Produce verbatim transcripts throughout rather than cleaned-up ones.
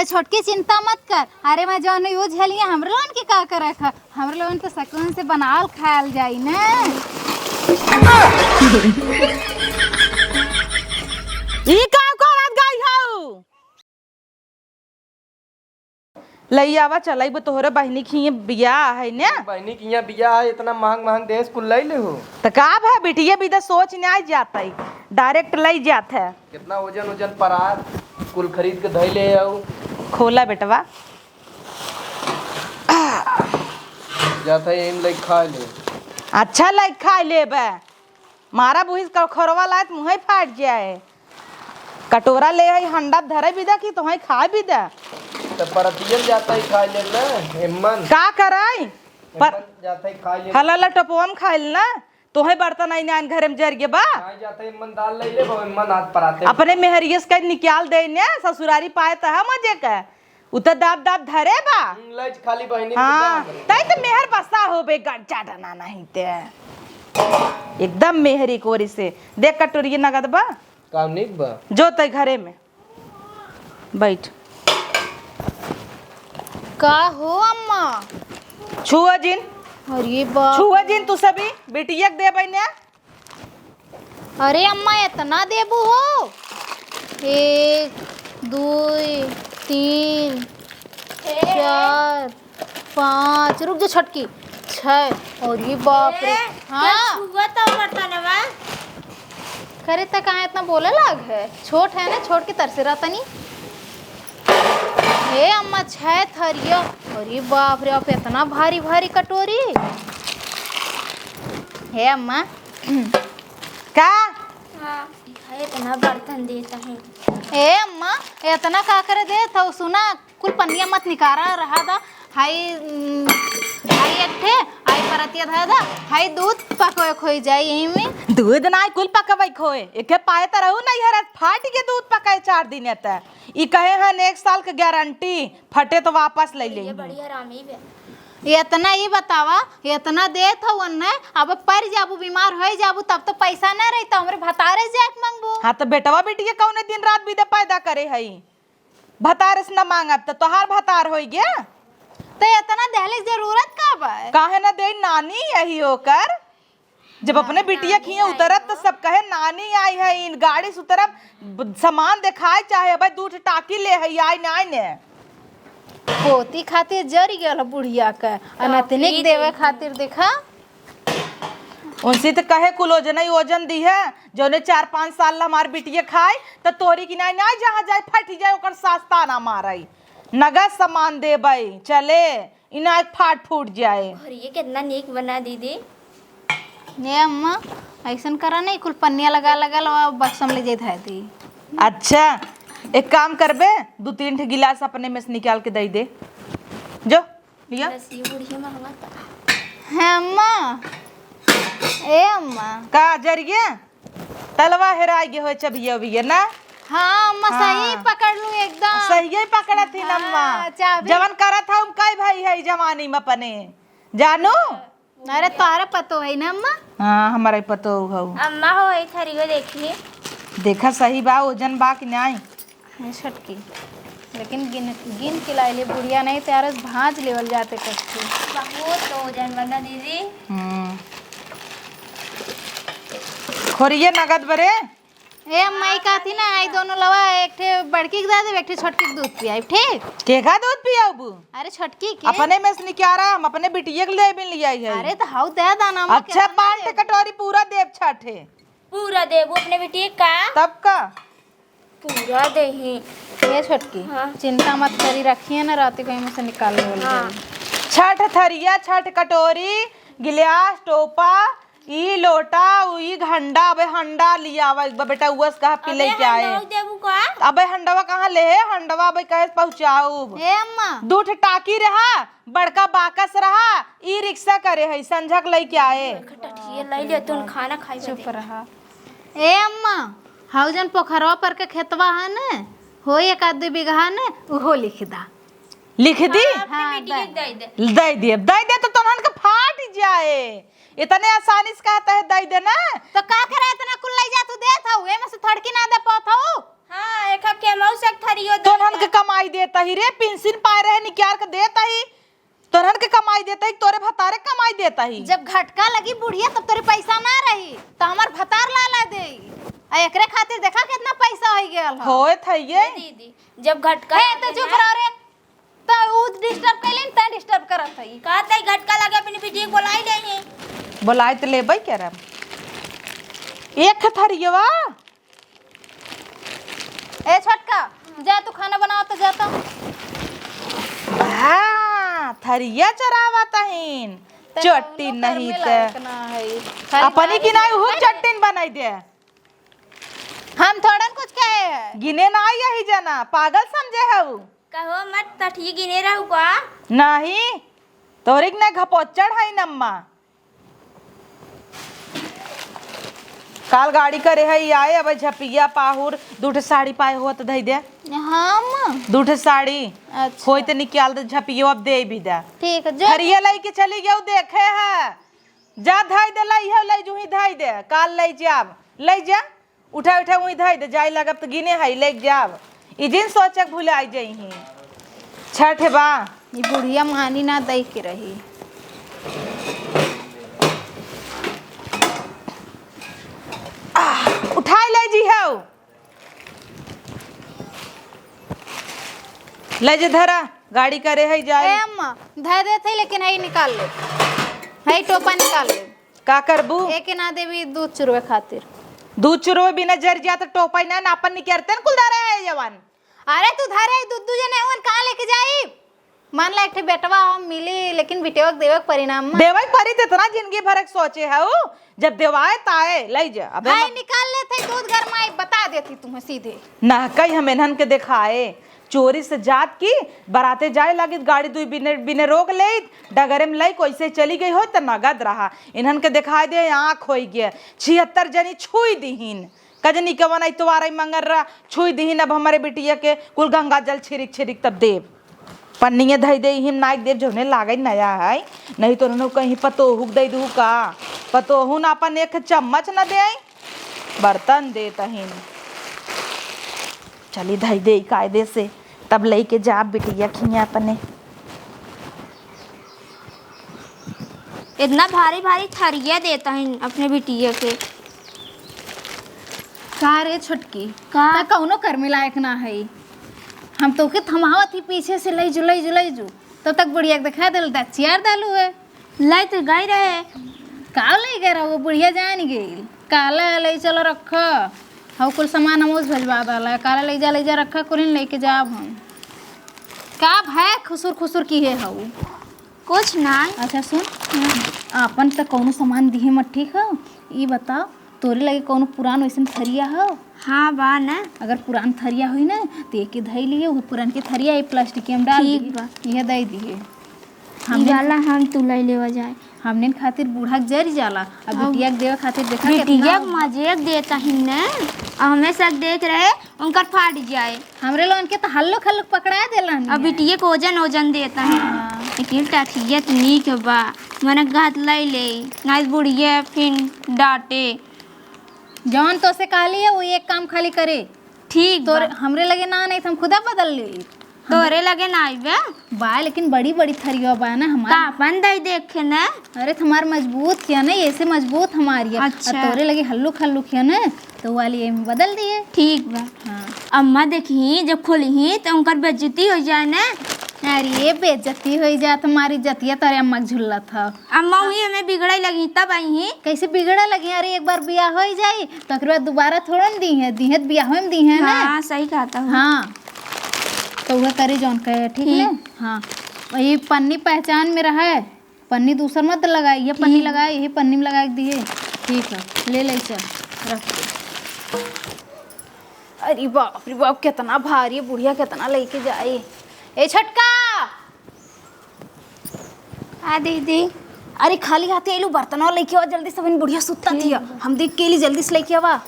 छोटकी चिंता मत कर। अरे मैं जौन यूज है लिए, हमरे लोगन के का करे खा, हमरे लोगन तो सकून से बनाल खायल जाई ना। ई का करत गई हऊ? लई आवा, चलाई बा, तोहरे बहिनी के हियां बियाह है ने। बहिनी के हियां बियाह है, इतना महंग महंग देस कुल लई ले हो। त का भा बिटिया बिदा सोच नाई जात है, डायरेक्ट लई जात है। कितना वजन वजन परात कुल खरीद के धई ले आऊ। खोला बेटवा। जात है एम लई खा ले। अच्छा लई खा लेबे। मारा बुहिस का खोरवा लात मुँहे फाट जाए। कटोरा ले आई, हंडा धरे बिदा की तोहे खाए बिदा। त परतियन जात ही खाए लेब ना, एम्मन। का कराई? पर एम्मन जात ही खाए लेब। हला ला टपवा में खाइल ना, तोहे बर्तन आई ना घरे में जर गे बा। नहीं जात ही एम्मन दाल ले लेब, एम्मन हाथ पराते। अपने मेहरियस का निकाल दे ने, ससुरारी पाए त हम मजे का। उ त दाब दाब धरे बा। हम्म, लइच खाली बहिनी हाँ, बिदा करे। तई त मेहर बसा होबे, गंजा डना नहीं ते। एकदम मेहरी कोरी से। देख कटोरिया नगद बा। काम निक बा। जो तई घरे में। बैठ। का हो अम्मा? छुआ जिन। अरे बाप। छुआ जिन तू सभी, बिटिया के देबै ने। अरे अम्मा, एतना देबू हो? एक, दुई, तीन, चार, पाँच, रुक जा छोटकी, छः। अरे बाप रे। ए, हाँ। छुआ तो बर्तनवा। करे त कहाँ एतना बोले लाग है? छोट है ना, छोट के तरसे रहतनी। हे अम्मा, छः थरिया। अरे बाप रे, आप एतना भारी भारी कटोरी। हे अम्मा, का? हाँ, एतना बर्तन देत है। ए अम्मा, एतना का करे देत हऊ? सुना, कुल पनिया मत निकारा रहा दा। हाई, उम, हाई एक ठे, हाई परतिया धर दा। हाई दूध पकवे खोई जाई यही में। दूध नाई, कुल पकवे खोए। एके पाए त रहू नहीं हरत, फाट के दूध पकाए चार दिन त। ई कहे हन एक साल के गारंटी, फटे त वापस ले ले। ये बड़ी हरामी बे। एतना ई बतावा, एतना देत हवन न, अब पर जाबू, बीमार होई जाबू, तब तो पैसा न रही, तो हमरे भतारे जाए के मांगबू। हाँ, तो बेटवा बिटिया कौने दिन रात बिदा पैदा करे हई, भतारे से न मांगब, तो तोहार भतार होई गे। तो एतना दहले के जरूरत का बा? काहे न दे, नानी यही ओकर। जब अपने बिटिया खिए उतरत त सब कहे, "नानी आई है, इन गाड़ी से उतरब, ब-, सामान देखाए चाहे, भाई दू ठे टाकी ले है, आई ना, आई ने।" पोती खातिर जरी गल बुढ़िया के, अनतनिक देवे खातिर देखा। उनसे त कहे, "कुल ओजन ही ओजन दी है, जौने चार पाँच साल ला हमार बिटिया खाए, त तोरी की नाई, नाई जहाँ जाए, फट जाए, ओकर सास ताना मारई, नगद सामान देबई, चले।" इनार फाट फूट जाए। और ये कितना नीक बना दीदी। ए अम्मा, ऐसन करा नहीं, कुल पन्निया लगा लगा लो, बक्सा में ले जाए धाए दी। अच्छा, एक काम करबे, दू तीन ठे गिलास अपने में से निकाल के दे दे। जो, लिया। बस ये बुढ़िया में हवा तो। हाँ अम्मा, ए अम्मा। का जरिए? तलवा हेराइ गे होय चबिया उबिया ना? हाँ, अम्मा, सही हाँ। पकड़ लूँ एकदम। सहिये पकड़त ही ना, अम्मा। हाँ, चाबी। जवन करत हऊ, हम कई भाई है जवानी में अपने। जानू? अरे, तोहरा पतो है ना, अम्मा? हाँ, हमारा ही पतो हऊ। अम्मा हो, ए थरियो देखी। देखा, सही बा, ओजन बा कि नाई? ये छोटकी, लेकिन गिन, गिन के लाइले बुढ़िया नहीं, तैयार से भांज लेवल जाते कच्ची। बहुत ओजन बना दीदी। हम्म। खोरिये नगद बरे। ए, अम्मा, ई कहती ना, आई दोनों लवा, एक ठे बड़की के दे देब, एक ठे छोटकी के दूध पियाई, ठीक? केका दूध पियाबू? अरे, छोटकी के। अपने में से निकारा, हम अपने बिटिया के ले भी लियाई है। अरे, तो हऊ दे दाना, अम्मा, अच्छा, केतना पाँच ठे लेबू? कटोरी पूरा देब, छठे। पूरा देबू अपने बिटिया का? तब का? पूरा देही। ए छोटकी, हाँ। चिंता मत करी, रखिए ना, राती को एमे से निकाल लेवल हाँ। जाई। छठ थरिया, छठ कटोरी, गिलास, टोपा, ई लोटा, उ ई हंडा, अबे हंडा लियावा एक बार बेटा, उस कहा पी अबे लेके आए। हंडवा देबू का? अबे हंडवा कहाँ ले है? हंडवा अबे कहे पहुँचाऊ। ए अम्मा। दू ठे टाकी रहा, बड़का बाकस रहा, ई रिक्शा करे है, संझक लेके आए। टटिया लाई ले, तुम खाना खाई चुप बदे। रहा। ए अम्मा, हऊ जन पोखरवा पर के खेतवा है न, हो एक आध दू बीघा न, उहो लिख दा। लिख दी? हाँ, अपने हाँ, बेटी के दे दे। दे दे, दे दे तो तोहन के फाट जाए। इतने आसानी से कहता है दे दे ना। तो का करे इतना कुल ले जा तू देत हऊ, एमे से थोड़की ना दे पात हऊ? हाँ, एक हक के मऊ से एक थरियो दे तोहन के दे। कमाई देता ही रे, पेंशन पाए रहे निकाल के देता ही। तोहन के कमाई देता ही, तोरे भतारे कमाई देता ही। जब घटका लगी बुढ़िया तब तोरे पैसा ना रही, तो हमार भतार ला ला दे। आ एकरे खातिर देखा कितना पैसा हो गया है। होए थइये। ए दीदी, जब घटका हे, लगे तो चुप ना। रह रे। तो ऊ disturb कैले न, तैं disturb करत हई। का तई घटका लगे अपनी बिटिया के बोलाई लेनी। बोलाई त लेबै करम। एक थरियवा। ए छोटका, जा तू खाना बनावा तो जा तो। हाँ, थरिया चरावा तहीन। तैं चट्टी कौनो नहीं कर्मे त। लायक ना हई। खाली अपनी मारी की नाई हुक चट्टी। चट्टिन बनाई दे। हम थोड़न कुछ कहे हैं। गिने ना आई यही जना, पागल समझे है ऊ। कहो मत, त ठीक गिने रहू का? नहीं, तोरे के ना घपोचड़ है नम्मा। काल गाड़ी करे है, ई आए, अब झपिया पाहुर, दू ठे साड़ी पाए हुआ त धई दे। हम? दू ठे साड़ी। अच्छा। होई त निकाल दे, झपियो अब दे भी दे। ठीक है, जो थरिया लई के चली गयो, देखे है। जा धई दे, लई हो, लई जूही धई दे, काल लई जाब, लई जा। उठा, उठा, उही धई दे, जाए लगब त गिने हई, लेके जाब। ई जिन सोचक भुलाई जइहीं। छठ बा। ई बुढ़िया मानी ना दई के रही। आह, उठाई ले जी हऊ। ले जे धरा, गाड़ी करे हई जाए। ए अम्मा, धर देत हई, लेकिन हई निकाल ले। हई टोपा निकाल ले। का करबू? एके ना देबी दूध चुरवे खातिर। दूध चुरवे बिना जर जात टोपा ही ना, नापन निकरते न कुल धरे है जवान। अरे तू धरे है, दूध दूजे ने ओन कहाँ लेके जाई? मान ला एक ठे बेटवा हम मिली, लेकिन बिटेवा के देवे के परिणाम में। देवे के परी त इतना जिंदगी भर के सोचे है उ, जब देवाए ताए लई जा। अबे भाई मत निकाल लेते दूध गरमाई, बता देती तुम्हें सीधे। ना कई हम इन्हन के देखाए, चोरी से जात की बराते जाए लागित, गाड़ी दुई बिने, बिने रोक लेइत, डगरे में लई कैसे चली गई हो त नगद रहा। इन्हन के देखाए दे आँख होई गया, छिहत्तर जनी छुई दिहिन, कजनी के वनई तोवारई मंगर रहा, छुई दिहिन। अब हमरे बिटिया के कुल गंगा जल छिरिक छिरिक तब देब। पन्निये धई दे हिम नाइक देब, जौने लागे नया है, नहीं तो उन्होंने कहीं पतोहू के दे दू का, पतोहू ना अपन एक चम्मच न दे, बर्तन देत हईन। चली धई दे कायदे से, तब लेके जाब बिटिया खिया अपने। इतना भारी भारी थरिया देत हईन अपने बिटिया के। का रे छोटकी, का? त कौनो कर्मे लायक ना है। हम तोके थमावत ही पीछे से, लई जू, लई जू, लई जू। तब तक बुढ़िया के देखा देल, दचियार दालू है। लई तो गई रहे। का लई गए रहो, बुढ़िया जान गई। काला लई चलो रख। हऊ कुल सामान हम उस भेजवा दाला। काला लई जा, लई जा रखा, कुलिन लेके जाब हम। का भय खुसुर खुसुर की है हऊ? कुछ ना। अच्छा सुन, आपन त कौनो सामान दिहे मत, ठीक है? ई बताओ, तोरे लगे कौनो पुरान वैसन थरिया हो? हाँ, बा ना। अगर पुरान थरिया होई ना, तो एके धई लिए, वो पुरान के थरिया, ये प्लास्टिक के हम डाल ठीक दिए। बा। यह दे दिए। ई हमने वाला हम तू ले लेवा जाए। हमने खातिर बूढ़ा के जरी जाला, अब हाँ। बिटिया के देवे खातिर देखा बिटिया कितना के मजे के देता ही ने, अब हमेशा देख रहे, उनकर फाट जाए। हमरे लोगन के तो हल्लुक हल्लुक पकड़ा देलन अब ये। बिटिया के ओजन ओजन देता है। हाँ। लेकिन टाठिया तो नीक बा, मने गात ले ले, नाइस बुढ़िया फिर डांटे। जौन तो से कहली है, वो एक काम खाली करे। ठीक तोरे बा। हमरे लगे ना, नहीं तो हम खुदा बदल ले। तोरे लगे ना आइबे। बा, लेकिन बड़ी बड़ी थरिया बा ना हमार। का अपन दई देखे ना। अरे, तो हमार मजबूत किया ना, ऐसे मजबूत हमारी है। अच्छा। और तोरे लगे हल्लुक हल्लुक किया ना, तो वाली ये में बदल दिए। ठीक बा। हाँ। अम्मा देखी, जब खोली ही, तो उनकर बेइज्जती हो जाए ना। अरे, ये बेइज्जती हो जाए, तुम्हारी इज्जतिया तारे अम्मा के झुल्ला था। अम्मा हुई हमें बिगड़े लगी, तब आई ही। कैसे बिगड़े लगी? अरे, एक बार बियाह हो ही जाई, तो ओकरे बाद दोबारा थोड़ा न दी है, दी है तो बियाह में दी है ना। हाँ, सही कहता हूँ। हाँ, तो वह करे जौन कहे, ठीक ठीक। है? हाँ, ये पन्नी पहचान में रहे, पन्नी दूसर मत लगाए, ये पन्नी ठीक। लगाए, यही पन्नी में लगा के दिए। ठीक है, ले ले चल, रख दे। अरे बाप रे बाप, कितना भारी है, बुढ़िया कितना लेके जाए। ए छोटका, आ दीदी। अरे खाली हाथे एलू, बर्तनवा लेके आ जल्दी से, बहन बुढ़िया सुत्ता ठीक थिया, बा। हम देख के एली, जल्दी से लेके आवा।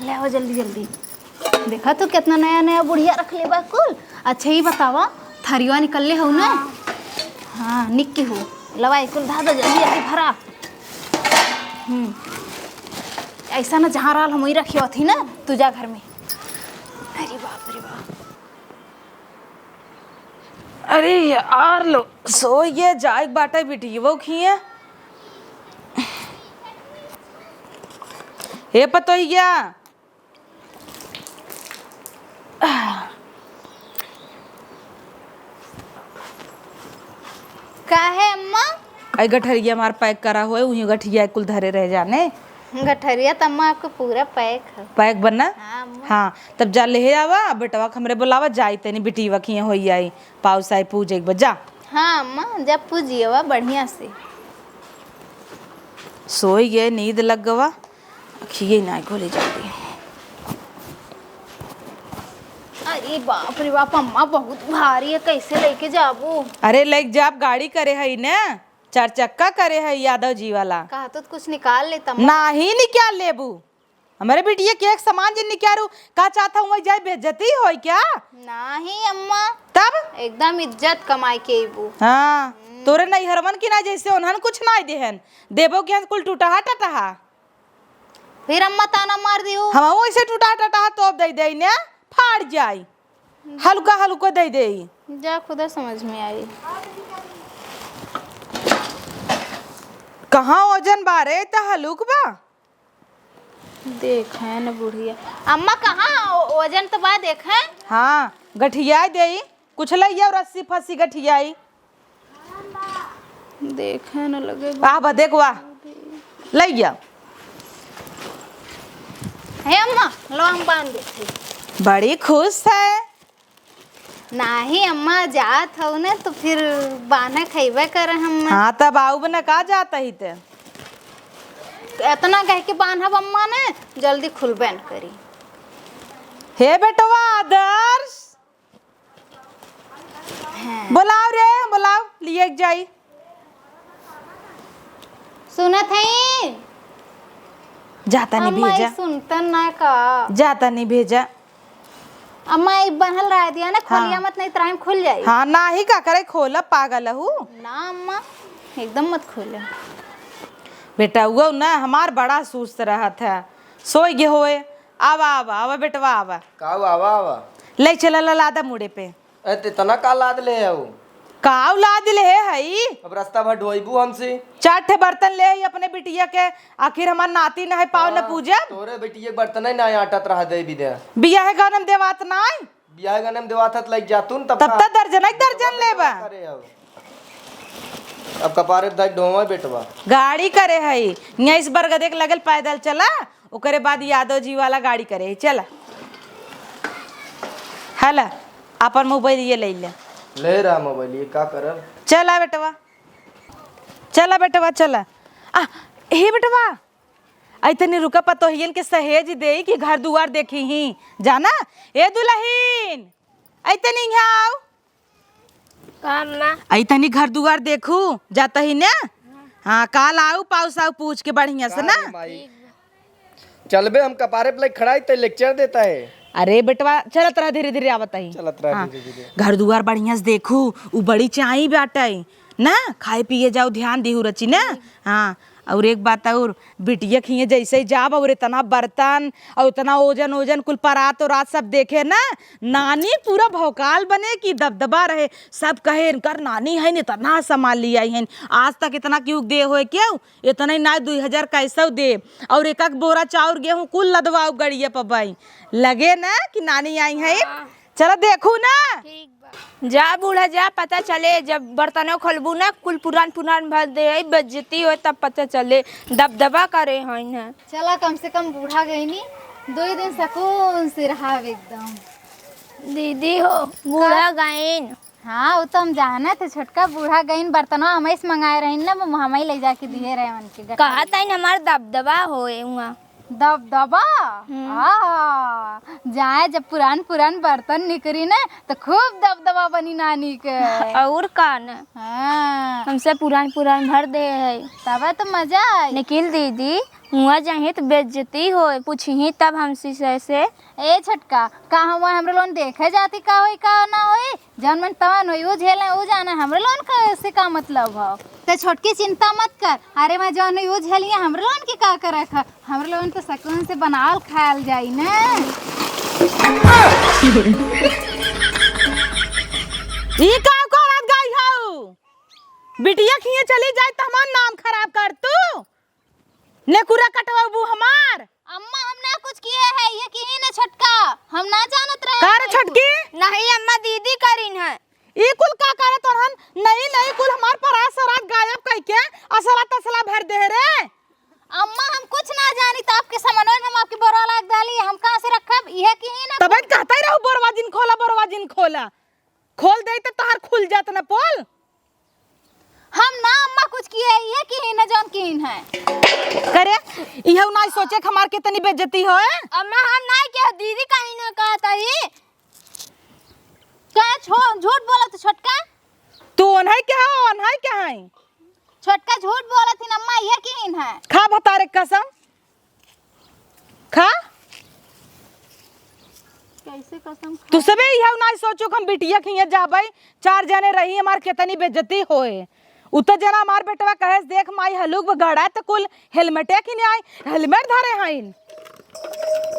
ले आओ जल्दी जल्दी। देखा तू कितना नया नया बुढ़िया रख ले बा कुल। अच्छा ही बतावा, थरिया निकल ले हो ना? हाँ। हाँ, निक्की हो। लवा, ई कुल धा दे, जल्दी, जल्दी भरा। हम्म। ऐसा ना, जहाँ रहल हम वहीं रखी होती ना, तू जा घर में। अरे बाप रे बाप। अरे यार, लो, सो ये जाए बाटे बिटियवो खिए। हे पतोहिया, काहे अम्मा? आई गठरिया हमार pack करा होए, उहीं गठिया कुल धरे रह जाने। गठरिया त अम्मा आपके पूरा pack है। Pack बना? हाँ अम्मा। हाँ, तब जा लेहे आवा, बेटवा के हमरे बोलावा, जाई तनी बिटियवा खिए होई आई, पाउस आई पूजे के बा, जा। हाँ अम्मा, जब पूजिएवा बढ़िया से। सोई गए, नींद लग गवा। अखिए ना खोले जल्दी। अरे बाप रे बाप, अम्मा बहुत भारी है, कैसे लेके जाबू? अरे लेके जाब, गाड़ी करे हई ना, चार चक्का करे हई यादव जी वाला। कहा तो कुछ निकाल लेता अम्मा। नाही निकाल लेबू, हमारे बिटिया के एक सामान जिन निकालू, का चाहता हूँ वही जाए बेइज्जती होई क्या? नाही अम्मा। तब? एकदम इज्जत कमाई के अइबू। हाँ, तोरे नैहरवन की ना जैसे उन्हन कुछ ना देहन, देबो के कुल टूटहा टटहा। फिर अम्मा ताना मार दिहू। हम वैसे टूटा टटा तोप दे दे ने, फाड़ जाई। हल्का हल्का दे दे। जा खुदा समझ में आई। कहाँ वजन बारे त हलुक बा? देखे न बुढ़िया। अम्मा कहाँ ओ-, वजन तो बा देखे? हाँ, गठिया दे। कुछ लइया और अस्सी फस्सी गठियाई। देखे न लगे। वाह बा, देख वाह। लइया। हे अम्मा, लो हम बांध देते। बड़ी खुश है। नाही अम्मा, जात हऊ न तो फिर बान्हा खइबे कर हम। हाँ, तब आऊ बना का जात ही ते। इतना कह के बान्हब अम्मा ने, जल्दी खुलबे न करी। हे बेटवा आदर्श, हाँ। बोलाओ रे, बोलाओ, लिए के जाई। सुनत हई? जाता नहीं अम्मा, भेजा। ई सुनतन ना का? जाता नहीं भेजा। अम्मा, ई बन्हल रह दिया ना, हाँ। खोलिया मत, नहीं त राइम खुल जाई। हाँ, नाही का करे, खोला, पागल हू। ना अम्मा, एकदम मत खोले। बेटा, वो ना हमार बड़ा सुस्त रहत है, सोई गे होए। आवा, आवा, आवा बेटवा, आवा। का हुआ? आवा, आवा। ले चला, ला, लादा मुड़े पे। ए, ते इतना का लाद ले है वो? का लाद ले है हई? अब रास्ता भर ढोइबू हमसे। चार ठे बर्तन ले आई अपने बिटिया के, आखिर हमार नाती न है, पाव न हाँ, पूजब। तोरे बिटिया के बर्तन ही ना आटत रहा दे भी दे। बियाह गानम देवात नाई। बियाह गानम देवात हत लग जातून तब तब का? त दर्जन ही दर्जन लेबा। करे हो। अब कपारे धक ढोवा बेटवा। गाड़ी करे हई, निया इस बरगदे के लगल पैदल चला, ओकरे बाद यादव जी वाला गाड़ी करे हई, चला। हला, अपन मोबाइल ये ले ले। ले रहा मोबाइल, ये का करब? चला बेटवा, चला बेटवा, चला। आ, हे बेटवा, आई तनी रुका, पतोहियन के सहेज देई कि घर दुआर देखी ही, जाना? ए दुलहिन, आई तनी यहाँ आओ। का अम्मा? आई तनी घर दुआर देखू, जाता ही ना? हाँ, काल आऊ, पाउस आऊ पूछ के बढ़िया से का ना। रे माई? चलबे, हम कपारे पे खड़ाई ते लेक्चर देता है। अरे बेटवा, चलत रहा, धीरे धीरे आवत ही। चलत रहा हाँ, धीरे धीरे। घर दुआर बढ़िया से देखू, उ बड़ी चाही बाटे ना, खाए पिए जाओ, ध्यान दिहू रची ना। हाँ, और एक बात और, बिटिया खिए जैसे ही जाब और इतना बर्तन और इतना ओजन ओजन कुल परात और रात सब देखे ना, नानी पूरा भौकाल बने कि दबदबा रहे। सब कहे इनकर नानी है, इतना सामान लिया है, आज तक इतना क्यों दे होए क्यों, इतना ही ना दुई हजार कैसौ दे, और एक एक बोरा चाउर गेहूं कुल लदवाओ गड़िया पर बाई। लगे ना कि नानी आई है। हाँ। चला देखू ना। ठीक बा। जा बूढ़ा जा, पता चले, जब बर्तनों खोलबू ना, कुल पुरान पुरान भर दे, बेइज्जती होए तब पता चले, दबदबा करे हैं। चला कम से कम बूढ़ा गईनी, दो ही दिन सुकून से रहा एकदम। दीदी हो, बूढ़ा का? गईन। हाँ, वो तो हम जानत है, छोटका बूढ़ा गईन, बर्तनवा हमही से मंगाए रहीन ना, हम हमही ले जाके दिए रहे उनके गठरी। कहत हईन हमार दबदबा होए उहाँ। दबदबा? हम्म। हाँ, जाए जब पुरान पुरान बर्तन निकरी ना, तो खूब दबदबा बनी नानी के। और का न? हाँ। हमसे पुरान पुरान भर दे है। तब तो मजा आई। निखिल दीदी, हुआँ जाही त बेइज्जती होए, पूछिही तब हमसे से। ए छोटका, का हम हुआँ हमरे लोगन देखे जाती का होई का ना होई? जौन मन तवन होई, ऊ झेले, ऊ जाने, हमरे लोगन का से का मतलब हौ? ते छोटकी चिंता मत कर, अरे मैं जौन होई ऊ झेलिए, हमरे लोगन के का करे ख-, हमरे लोगन तो सकून से बनाल खायल जाई ना। ई का करत गई हऊ? बिटिया खिए चली जाए त हमार नाम खराब कर तू। नेकुरा कटवाबू हमार। अम्मा, हम ना कुछ किए हैं, ये किहिन है छोटका, हम ना जानत रहे का रे हैं। छोटकी? नहीं अम्मा, दीदी करिन है। ई कुल का करत रहन? नहीं, नहीं, कुल हमार परात सरात गायब कइके असला तसला भर दे रे। अम्मा, हम कुछ ना जानी, त आपके समनवा में हम आपके बोरवा लाग डाली, हम कहाँ से रखब? ये किहिन है। तबे कहते रहू बोरवा जिन खोला, बोरवा जिन खोला। खोल दे त तहार खुल जात न पोल। हम ना अम्मा कुछ किए, ये किहिन है, जौन किहिन है। करे, इहउ नाई सोचे कि हमार कितनी बेइज्जती होए। अम्मा, हम नाई किहे, दीदी कहिन है कहत ही। का छो-, झूठ बोलत छोटका? तू ओन्हई के हो, ओन्हई के हई। छोटका झूठ बोलत ही अम्मा, ये किहिन है। खा भतारे कसम। खा। कैसे कसम खा? तू सबे इहउ नाई सोचू कि हम बिटिया खिया जाबे, चार जने रही, हमार केतनी बेइज्जती होए। उ तो जना हमार बेटवा कहे, "देख माई, हलुक गड़ा त कुल हेलमेटे खिने आई, हेलमेट धरे हइन,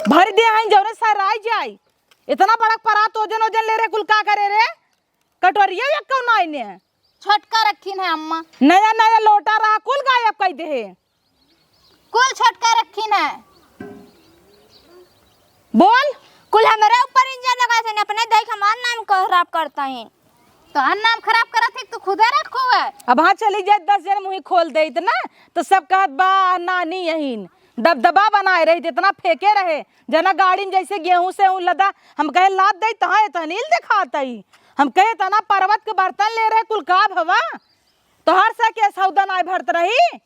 भर दे हइन, जौने सराय जाई। इतना बड़ा परात ओजन ओजन ले रहे, कुल का करे रे?" कटोरिया एक कौन आइने? छोटका रखिन है अम्मा। नया नया लोटा रहा, कुल गायब कइ देहे। कुल छोटका रखिन है। बोल। कुल हमरे ऊपर इंजन लगा से अपने देख हमार नाम खराब करता है। तोहार नाम खराब करत है, तू खुदे रखो है। अब हाँ चली जाए, दस जन मुँही खोल देइत ना, तो सब कहत बा नानी यहीन। दबदबा बनाए रही, जितना फेंके रहे, जना गाड़ी में जैसे गेहूं से ऊ लदा, हम कहे लाद दई, तहाँ एतनील देखात हई। हम कहे एतना पर्वत के बर्तन ले रहे, कुल का भवा? तोहार से के सौदा नाय भरत रही?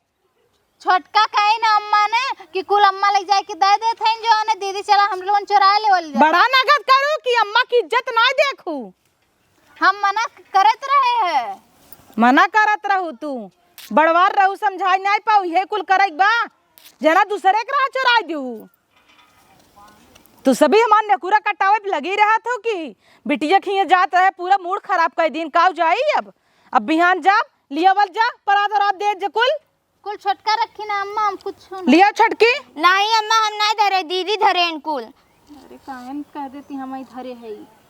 छोटका कहे ना अम्मा ने कि कुल अम्मा ले जाए के दे देत हईन, जो ने दीदी चला हम लोगन चोराए लेवल जा। बड़ा नगद करू कि अम्मा की इज्जत नाय देखू। हम मना करत रहे हैं। मना करत रहू तू, बड़वार रहू, समझाई नाय पाऊ, इहे कुल करई बा, जना दूसरे के राह चोराई देऊ। तू सभी हमार नेकुरा कटावे पे लगी रहत हो कि बिटिया खिए जात रहे, पूरा मूड खराब कर दीन। काऊ जाई अब, अब बिहान जाब, लियावल जा, परात वरात दे जे कुल। कुल छोटका रखी ना अम्मा, हम कुछ ना। लिया छोटकी। नहीं अम्मा, हम नहीं धरे, दीदी धरे इनकुल। अरे काहे न कह देती हम ही धरे है।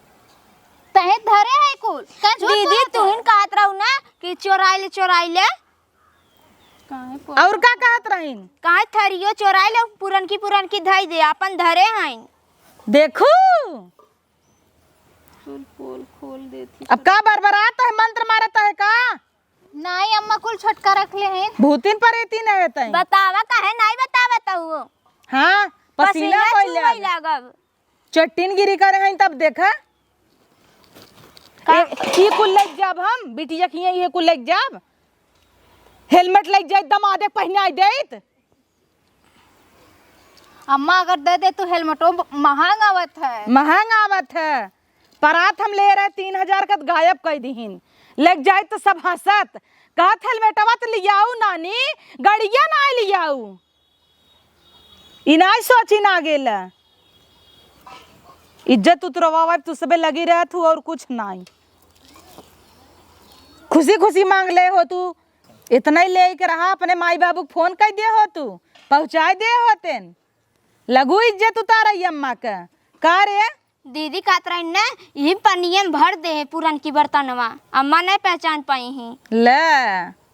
तहे धरे है कुल। का झूठ दीदी बोलत तू है? हिन कहत रहू ना कि चोराई ले, चोराई ले। काहे पो- और का कहत रहीन? काहे थरियो चोराई ले, पुरनकी पुरनकी धई दे, आपन धरे हईन। देखू। चल पोल खोल देती। अब का बरबरात है, मंत्र मारत है का? नाई अम्मा, कुल छोटका रख ले हैं। भूतिन परेतिन है तई। बतावा काहे नाई बतावा तू? हाँ, पसीना पसीना होई चुए लाग। लागब। चट्टिन गिरी करे हैं तब देखा। का? ए, ई कुल लेके जाब हम, बिटिया खिए ये कुल लेके जाब। हेलमेट लेके जाइत, दमादे के पहिनाई देइत। अम्मा अगर दे दे तो हेलमेटो ब-, महंग आवत है। महंग आवत है। परात हम ले रहे तीन हजार का, गायब कर दीहिन। लेके जाइत तो सब हंसत, कहत हेलमेटवा तो लियाऊ नानी, गड़िया ना लियाऊ। ई नाई सोची ना गेला। इज्जत उतरवावे तू सबे लगी रहत हू और कुछ नाई। खुशी खुशी मांग ले हो तू, इतना ही लेके रहा, अपने माई बाबू के फोन कर दे हो तू, पहुँचाए दे होतेन। लगू इज्जत उतारई अम्मा के। का रे? दीदी कहत रही न, यही पनिया में भर दे है पुरनकी बर्तनवा, अम्मा नहीं पहचान पाई ही। ले।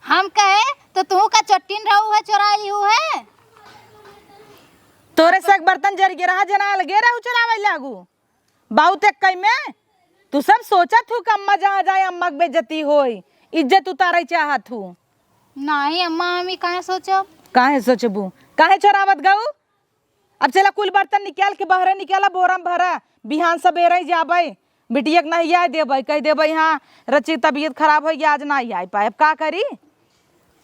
हम कहे तो तू का चट्टिन रहू है, चोरा लिहू है? तोरे से एक बर्तन जर गे रहा, जना अलगे रहू चोरावे लागू। बहुत एक कई में तू सब सोचत हू कि अम्मा जहाँ जाए अम्मा के बेइज्जती होई, इज्जत उतारे चाहत हू। नहीं अम्मा, हम ई काहे सोचब? काहे सोचबू? काहे चोरावत गऊ? अब चला कुल बर्तन निकाल के बहरे निकाला, बोरा में भरा, बिहान सबेरे ही जाबे, बिटिया के नहिया देबे, कह देबे, "हाँ, रची तबीयत खराब हो गया, आज ना आई पाए।" अब का करी?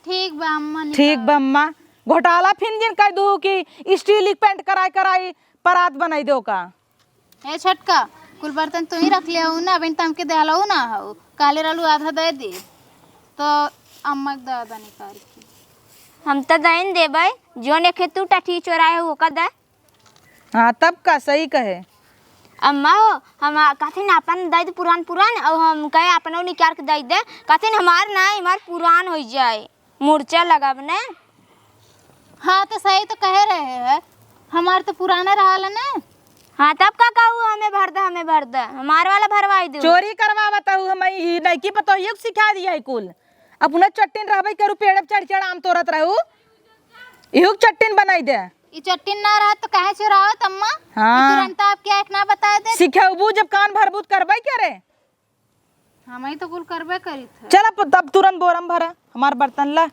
ठीक बा अम्मा, ठीक निकाल। बा अम्मा, घोटाला फिन जिन कह दू कि स्टील की पेंट कराई कराई परात बनाई दो का। ए छोटका, कुल बर्तन तू ही रख ले हो ना, अबहिन तमके देहलहू ना हो, कहले रहलू आधा दे दे, तो अम्मा के दे दा निकाल के। हम तो दइन देबै, जौन एक तू टठी चोराए हो, ओका दे। हाँ, तब का, सही कहे। अम्मा हो, हम आ-, कहथिन आपन दे दे पुरान पुरान, और हम कहे आपनो निकार के दे दे। कहथिन हमार ना, हमार पुरान हो जाए, मुर्चा लगाब ने। हाँ, तो सही तो कहे रहे है, हमार तो पुराना रहल है ना। हाँ, तब का कहू, हमें भर दे, हमें भर दे, हमार वाला भरवाई दू। चोरी करवावत हूँ हम, ई नइकी पतोहियो के सिखा दिया है कुल। अपना चट्टिन रहबे करू, पेड़ पे चढ़ चढ़ आम तोड़त रहू, इहू के चट्टिन बनाई दे। ई चट्टिन ना रहत तो काहे चुरावत अम्मा? हाँ। ई तुरंत आपके आँख ना बताए दे। सिखेबू जब कान भरबू त करबे करे। हम ही तो कुल करबे करी थे। चल अब तब तुरंत बोरम भरा हमार बर्तन ला।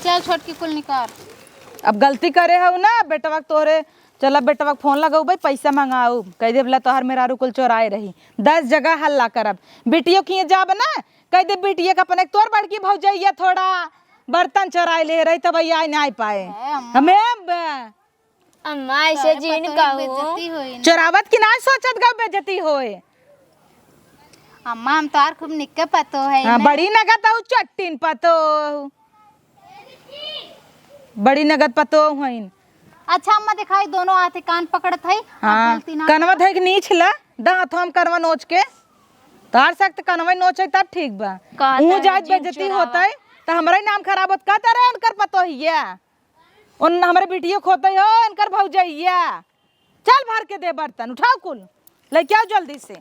चल छोटकी कुल निकार। अब गलती करे हऊ ना बेटवा के तोरे, चल अब बेटवा के फोन लगउबे, पैसा मंगाऊ, कह देब ला तोहर मेहरारू कुल चोराए रही, दस जगह हल्ला करब। बिटियो किए जाब ना, कह देब बिटिया के अपने तोर बड़की भौजैया थोड़ा बर्तन चोराए ले रही, तब आई ना पाए। ए, अम्मा। हमें अब अम्मा, ऐसे तोहरे जिन पतोह के कहू। बेइज्जती होई ना। चोरावत की ना सोचत गऊ बेइज्जती होए। अम्मा, हम तोहार खूब निक्के पतोह है हाँ, ना। बड़ी नगद हऊ चट्टिन पतोह। बड़ी नगद पतोह हईन। अच्छा अम्मा, दिखाई दोनों हाथे कान पकड़त है। अब हाँ, गलती ना कनवा धइक नीच ला, दा हाथों हम कनवा नोच के। तोहार सख्त कनवा नोच है तब ठीक बा। का ऊ तारा जात जिन बेइज्जती चोरावा। होत है, त हमरा ही नाम खराब होत। का तारा उनकर पतोहिया? उन हमरे बिटियो खोते हो, इनकर भौजैया। चल भर के दे बर्तन, उठाओ कुल, लेके आओ जल्दी से।